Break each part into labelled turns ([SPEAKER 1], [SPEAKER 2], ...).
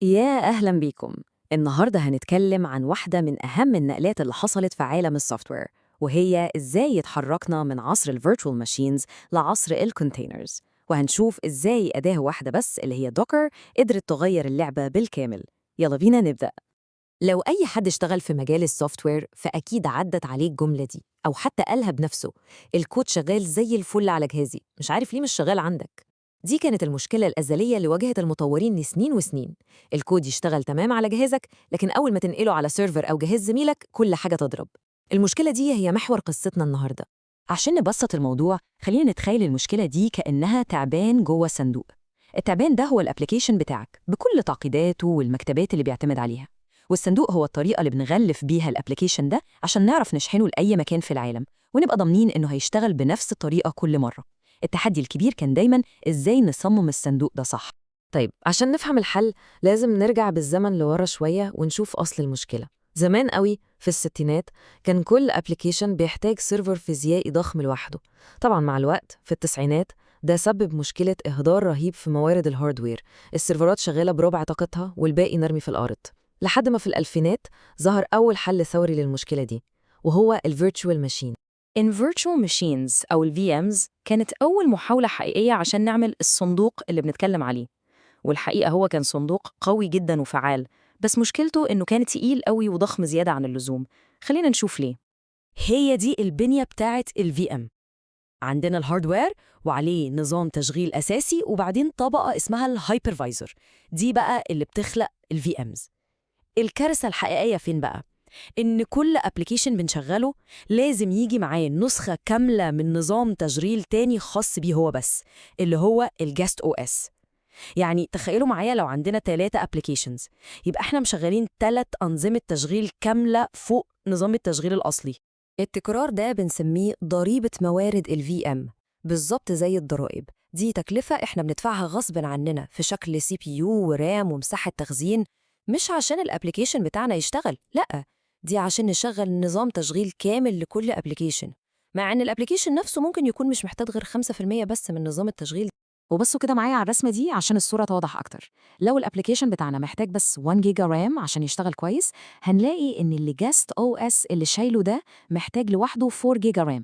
[SPEAKER 1] يا أهلا بيكم. النهاردة هنتكلم عن واحدة من أهم النقلات اللي حصلت في عالم ال software، وهي إزاي اتحركنا من عصر ال virtual machines لعصر ال containers، وهنشوف إزاي أداة واحدة بس اللي هي Docker قدرت تغير اللعبة بالكامل. يلا بينا نبدأ. لو أي حد اشتغل في مجال ال software فأكيد عدت عليه الجملة دي أو حتى قالها بنفسه: الكود شغال زي الفل على جهازي، مش عارف ليه مش شغال عندك. دي كانت المشكلة الأزلية اللي واجهت المطورين لسنين وسنين. الكود يشتغل تمام على جهازك، لكن أول ما تنقله على server أو جهاز زميلك كل حاجة تضرب. المشكلة دي هي محور قصتنا النهاردة. عشان نبسط الموضوع، خلينا نتخيل المشكلة دي كأنها تعبان جوه صندوق. التعبان ده هو ال application بتاعك بكل تعقيداته والمكتبات اللي بيعتمد عليها، والصندوق هو الطريقة اللي بنغلف بيها ال application ده عشان نعرف نشحنه لأي مكان في العالم ونبقى ضامنين إنه هيشتغل بنفس الطريقة كل مرة. التحدي الكبير كان دايما إزاي نصمم الصندوق ده صح. طيب، عشان نفهم الحل لازم نرجع بالزمن لورا شوية ونشوف أصل المشكلة. زمان قوي في الستينات كان كل application بيحتاج server فيزيائي ضخم لوحده. طبعا مع الوقت في التسعينات ده سبب مشكلة إهدار رهيب في موارد ال hardware، السيرفرات شغالة بربع طاقتها والباقي مرمي في الأرض، لحد ما في الألفينات ظهر أول حل ثوري للمشكلة دي، وهو ال virtual machine.
[SPEAKER 2] ال virtual machines أو ال VMs كانت أول محاولة حقيقية عشان نعمل الصندوق اللي بنتكلم عليه، والحقيقة هو كان صندوق قوي جدا وفعال، بس مشكلته إنه كان تقيل قوي وضخم زيادة عن اللزوم. خلينا نشوف ليه.
[SPEAKER 1] هي دي البنية بتاعت ال VM. عندنا ال hardware وعليه نظام تشغيل أساسي، وبعدين طبقة اسمها ال hypervisor، دي بقى اللي بتخلق ال VMs. الكارثة الحقيقية فين بقى؟ إن كل application بنشغله لازم يجي معاه نسخة كاملة من نظام تشغيل تاني خاص بيه هو بس، اللي هو ال guest OS. يعني تخيلوا معايا لو عندنا ثلاثة applications، يبقى احنا مشغلين ثلاث أنظمة تشغيل كاملة فوق نظام التشغيل الأصلي.
[SPEAKER 3] التكرار ده بنسميه ضريبة موارد ال VM، بالظبط زي الضرائب. دي تكلفة احنا بندفعها غصب عننا في شكل CPU و RAM ومساحة تخزين، مش عشان ال application بتاعنا يشتغل، لأ، دي عشان نشغل نظام تشغيل كامل لكل application، مع ان ال application نفسه ممكن يكون مش محتاج غير 5% بس من نظام التشغيل.
[SPEAKER 1] وبصوا كده معايا على الرسمة دي عشان الصورة توضح أكتر. لو ال application بتاعنا محتاج بس 1 جيجا RAM عشان يشتغل كويس، هنلاقي إن ال guest OS اللي شايله ده محتاج لوحده 4 جيجا RAM.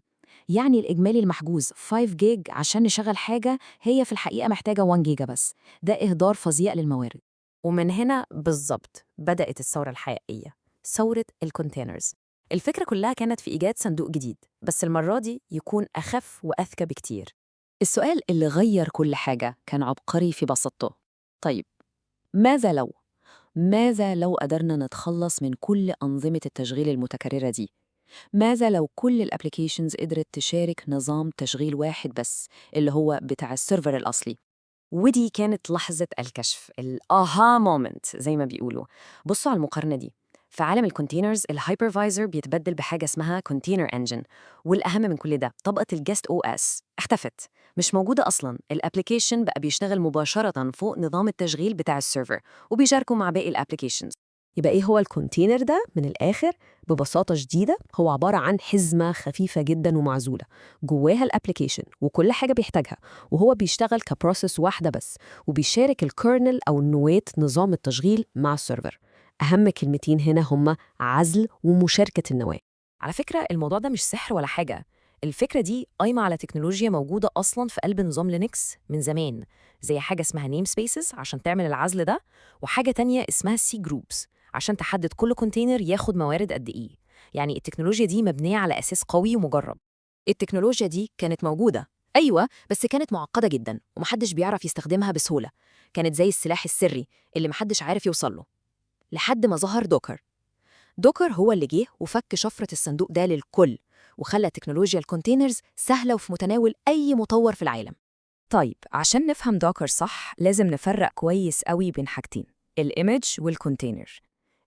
[SPEAKER 1] يعني الإجمالي المحجوز 5 جيج عشان نشغل حاجة هي في الحقيقة محتاجة 1 جيجا بس. ده إهدار فظيع للموارد.
[SPEAKER 2] ومن هنا بالظبط بدأت الثورة الحقيقية، ثورة ال containers. الفكرة كلها كانت في إيجاد صندوق جديد، بس المرة دي يكون أخف وأذكى بكتير.
[SPEAKER 1] السؤال اللي غير كل حاجة كان عبقري في بساطته. طيب، ماذا لو قدرنا نتخلص من كل أنظمة التشغيل المتكررة دي؟ ماذا لو كل ال applications قدرت تشارك نظام تشغيل واحد بس، اللي هو بتاع ال server الأصلي؟
[SPEAKER 2] ودي كانت لحظة الكشف، ال aha moment زي ما بيقولوا. بصوا على المقارنة دي. في عالم ال containers، ال hypervisor بيتبدل بحاجة اسمها container engine، والأهم من كل ده طبقة ال guest OS اختفت، مش موجودة أصلا. ال application بقى بيشتغل مباشرة فوق نظام التشغيل بتاع ال server وبيشاركه مع باقي ال applications.
[SPEAKER 3] يبقى ايه هو ال container ده من الآخر؟ ببساطة شديدة هو عبارة عن حزمة خفيفة جدا ومعزولة جواها ال application وكل حاجة بيحتاجها، وهو بيشتغل ك process واحدة بس، وبيشارك ال kernel أو نواة نظام التشغيل مع ال server. أهم كلمتين هنا هما عزل ومشاركة النواة.
[SPEAKER 2] على فكرة الموضوع ده مش سحر ولا حاجة. الفكرة دي قايمة على تكنولوجيا موجودة أصلاً في قلب نظام Linux من زمان، زي حاجة اسمها namespaces عشان تعمل العزل ده، وحاجة تانية اسمها cgroups عشان تحدد كل container ياخد موارد قد إيه. يعني التكنولوجيا دي مبنية على أساس قوي ومجرب.
[SPEAKER 1] التكنولوجيا دي كانت موجودة، أيوة، بس كانت معقدة جدا ومحدش بيعرف يستخدمها بسهولة. كانت زي السلاح السري اللي محدش عارف يوصل له، لحد ما ظهر Docker. Docker هو اللي جه وفك شفرة الصندوق ده للكل، وخلى تكنولوجيا ال containers سهلة وفي متناول أي مطور في العالم. طيب، عشان نفهم Docker صح لازم نفرق كويس قوي بين حاجتين: ال image وال container.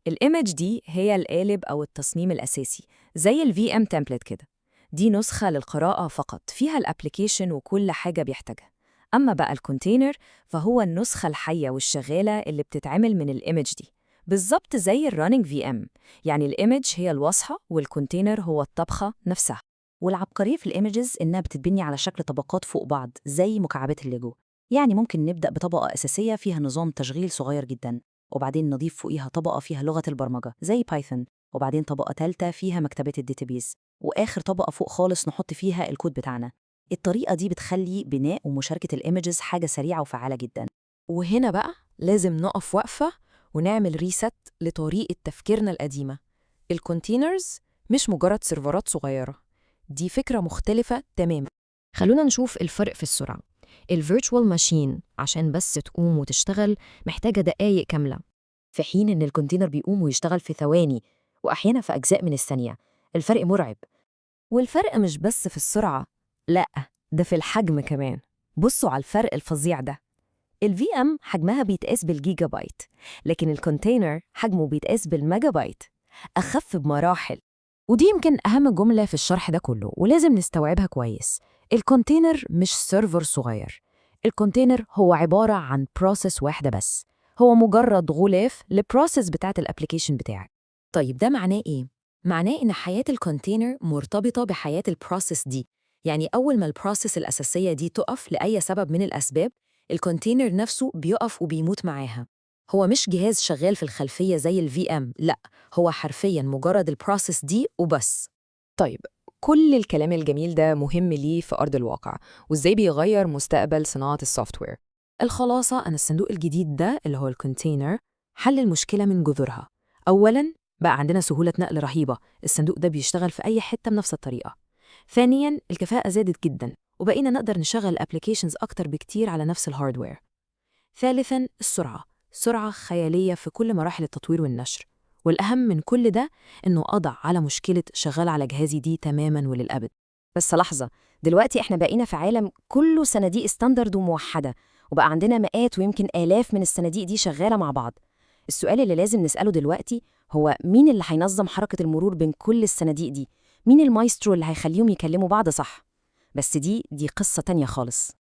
[SPEAKER 1] ال image دي هي القالب أو التصميم الأساسي، زي ال VM template كده. دي نسخة للقراءة فقط، فيها ال application وكل حاجة بيحتاجها. أما بقى ال container فهو النسخة الحية والشغالة اللي بتتعمل من ال image دي، بالظبط زي ال running VM. يعني ال image هي الوصفة وال container هو الطبخة نفسها.
[SPEAKER 4] والعبقرية في ال images إنها بتتبني على شكل طبقات فوق بعض زي مكعبات الليجو. يعني ممكن نبدأ بطبقة أساسية فيها نظام تشغيل صغير جدا. وبعدين نضيف فوقيها طبقة فيها لغة البرمجة زي Python، وبعدين طبقة تالتة فيها مكتبة ال database، وآخر طبقة فوق خالص نحط فيها الكود بتاعنا. الطريقة دي بتخلي بناء ومشاركة ال images حاجة سريعة وفعالة جدا.
[SPEAKER 3] وهنا بقى لازم نقف وقفة ونعمل reset لطريقة تفكيرنا القديمة. ال containers مش مجرد سيرفرات صغيرة، دي فكرة مختلفة تماما.
[SPEAKER 1] خلونا نشوف الفرق في السرعة. ال virtual machine عشان بس تقوم وتشتغل محتاجة دقايق كاملة،
[SPEAKER 2] في حين إن ال container بيقوم ويشتغل في ثواني وأحيانا في أجزاء من الثانية. الفرق مرعب.
[SPEAKER 1] والفرق مش بس في السرعة، لأ، ده في الحجم كمان. بصوا على الفرق الفظيع ده. ال VM حجمها بيتقاس بالجيجا بايت، لكن ال container حجمه بيتقاس بالميجا بايت، أخف بمراحل.
[SPEAKER 2] ودي يمكن أهم جملة في الشرح ده كله ولازم نستوعبها كويس. ال container مش server صغير، ال container هو عبارة عن process واحدة بس، هو مجرد غلاف ل process بتاعة ال application بتاعك. طيب ده معناه إيه؟ معناه إن حياة ال container مرتبطة بحياة ال process دي. يعني أول ما ال process الأساسية دي تقف لأي سبب من الأسباب، ال container نفسه بيقف وبيموت معاها. هو مش جهاز شغال في الخلفية زي ال VM، لا، هو حرفياً مجرد ال process دي وبس.
[SPEAKER 5] طيب كل الكلام الجميل ده مهم ليه في أرض الواقع؟ وإزاي بيغير مستقبل صناعة ال software؟
[SPEAKER 2] الخلاصة أن الصندوق الجديد ده اللي هو ال container حل المشكلة من جذورها. أولاً بقى عندنا سهولة نقل رهيبة، الصندوق ده بيشتغل في أي حتة بنفس الطريقة. ثانياً الكفاءة زادت جداً، وبقينا نقدر نشغل applications أكتر بكتير على نفس ال hardware. ثالثاً السرعة، سرعة خيالية في كل مراحل التطوير والنشر. والأهم من كل ده إنه قضى على مشكلة شغال على جهازي دي تماماً وللأبد.
[SPEAKER 1] بس لحظة، دلوقتي احنا بقينا في عالم كله صناديق standard وموحدة، وبقى عندنا مئات ويمكن آلاف من الصناديق دي شغالة مع بعض. السؤال اللي لازم نسأله دلوقتي هو مين اللي هينظم حركة المرور بين كل الصناديق دي؟ مين المايسترو اللي هيخليهم يكلموا بعض صح؟ بس دي قصة تانية خالص.